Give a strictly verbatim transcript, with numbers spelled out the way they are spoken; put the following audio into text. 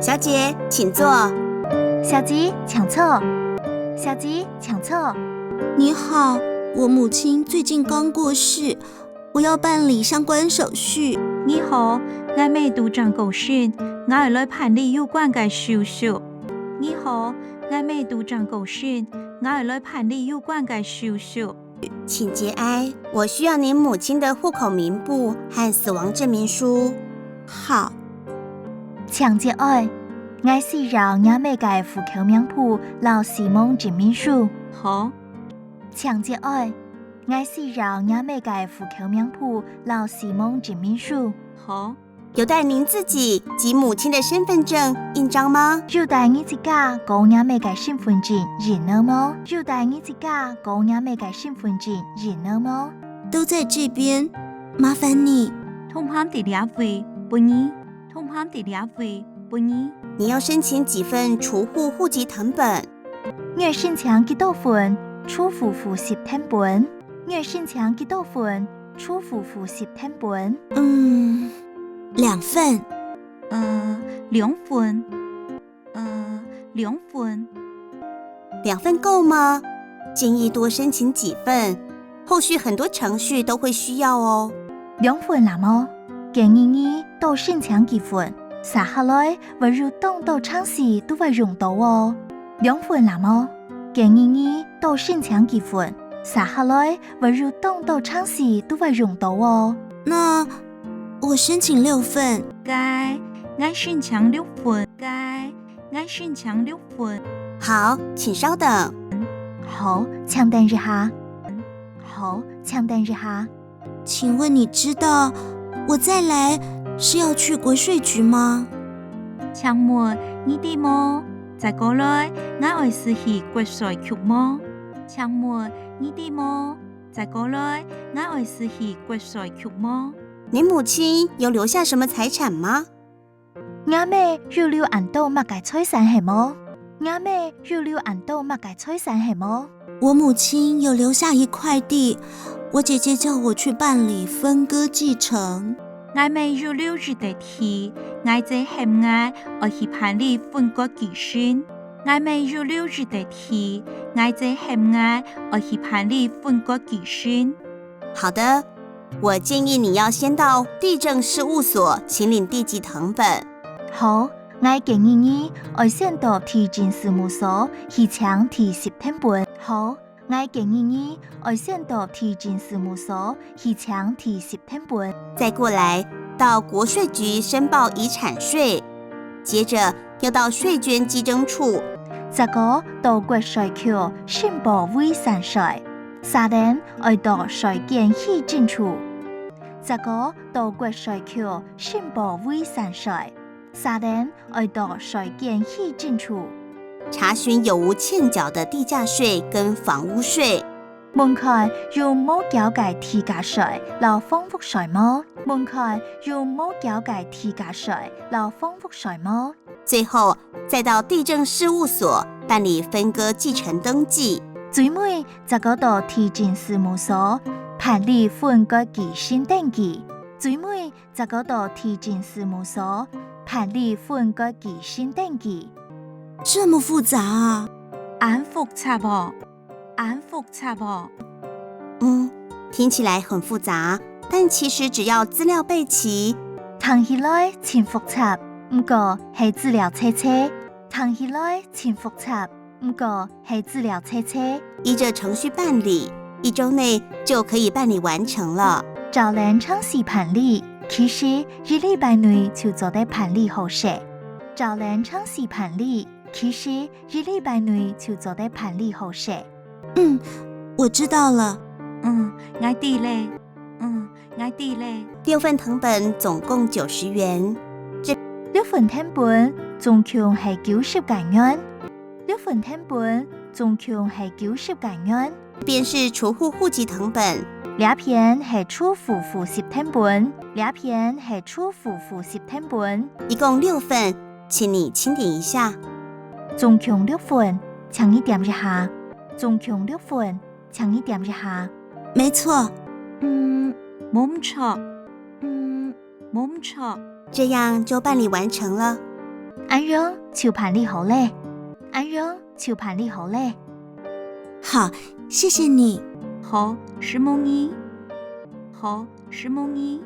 小姐，请坐。小姐，请坐。小姐，请坐。你好，我母亲最近刚过世，我要办理相关手续。你好，𠊎姆拄正過身，𠊎愛來辦理有關个手續。你好，𠊎姆拄正過身，𠊎愛來辦理有關个手續。 请节哀，我需要您母亲的户口名簿和死亡证明书。好。请节哀，𠊎需要若姆个户口名簿摎死亡证明书。好。请节哀，𠊎需要若姆个户口名簿摎死亡证明书。好。 有带您自己及母亲的身份证印章吗？有带你自家个若姆个身份证印仔无？有带你自家个若姆个身份证印仔无？都在这边，麻烦你。通通在这位，分你。通通在这位，分你。你要申请几份除户户籍誊本？ 你申请几多份除户户籍誊本？你申请几多份除户户籍誊本？嗯，两份。呃，两份。呃，两份。两份够吗？建议多申请几份，后续很多程序都会需要哦。两份罅无？建议你多申请几份，接下来會有当多程序都会用到哦。两份罅无？ 建议你多申请几份，接下来會有当多程序都會用到哦。那我申请六份。該，𠊎申請六份。該，𠊎申請六份。好，请稍等。好，请等一下。好，请等一下。 请问你知道我再来是要去国税局吗？请问你知無？再過來，𠊎愛係去國稅局無？请问你知無？再過來，𠊎愛係去國稅局無？您母亲有留下什么财产吗？ 若姆有留恁多麼个財產係無？若姆有留恁多麼个財產係無？我母亲有留下一块地，我姐姐叫我去办理分割继承。𠊎姆有留一垤地，𠊎姐喊𠊎愛去辦理分割繼承。𠊎姆有留一垤地，𠊎姐喊𠊎愛去辦理分割繼承。好的， 我建议你要先到地政事务所请领地籍誊本。好，𠊎建議你愛先到地政事務所去請地籍誊本。好，𠊎建議你愛先到地政事務所去請地籍誊本。再过来，到国税局申报遗产税，接着又到税捐稽征处。再過到國稅局申報遺產稅，續等愛到稅捐稽徵處。 再過到國稅局申報遺產稅，續等愛到稅捐稽徵處。查询有无欠缴的地价税跟房屋税。問看有無繳个地價稅摎房屋稅無？問看有無繳个地價稅摎房屋稅無？ 最后再到地政事务所办理分割继承登记。最尾，再過到地政事務所辦理分割继承登记。最尾，再過到地政事務所办理分割继承登记。这么复杂啊！恁複雜哦！ 恁複雜哦！嗯，听起来很复杂，但其实只要资料备齐，聽起來真複雜，毋過係資料齊齊。聽起來真複雜，毋過係資料齊齊。依着程序办理，一周内就可以办理完成了。照等程序辦理，其實一禮拜內就做得辦理好勢。照等程序辦理， 其實一禮拜內就做得辦理好勢。嗯，我知道了。嗯，𠊎知咧。嗯，𠊎知咧。六份誊本总共九十元。六份誊本總共係九十個銀。六份誊本總共係九十個銀。這邊是除戶戶籍誊本。這片係除戶戶籍誊本。這片係除戶戶籍誊本。一共六份，请你清点一下。 總共六份，請你點一下。總共六份，請你點一下。没错。嗯，無毋著。嗯，無毋著。这样就办理完成了。恁樣就辦理好了。恁樣就辦理好了。好，謝謝你。好，承蒙你。好，承蒙你。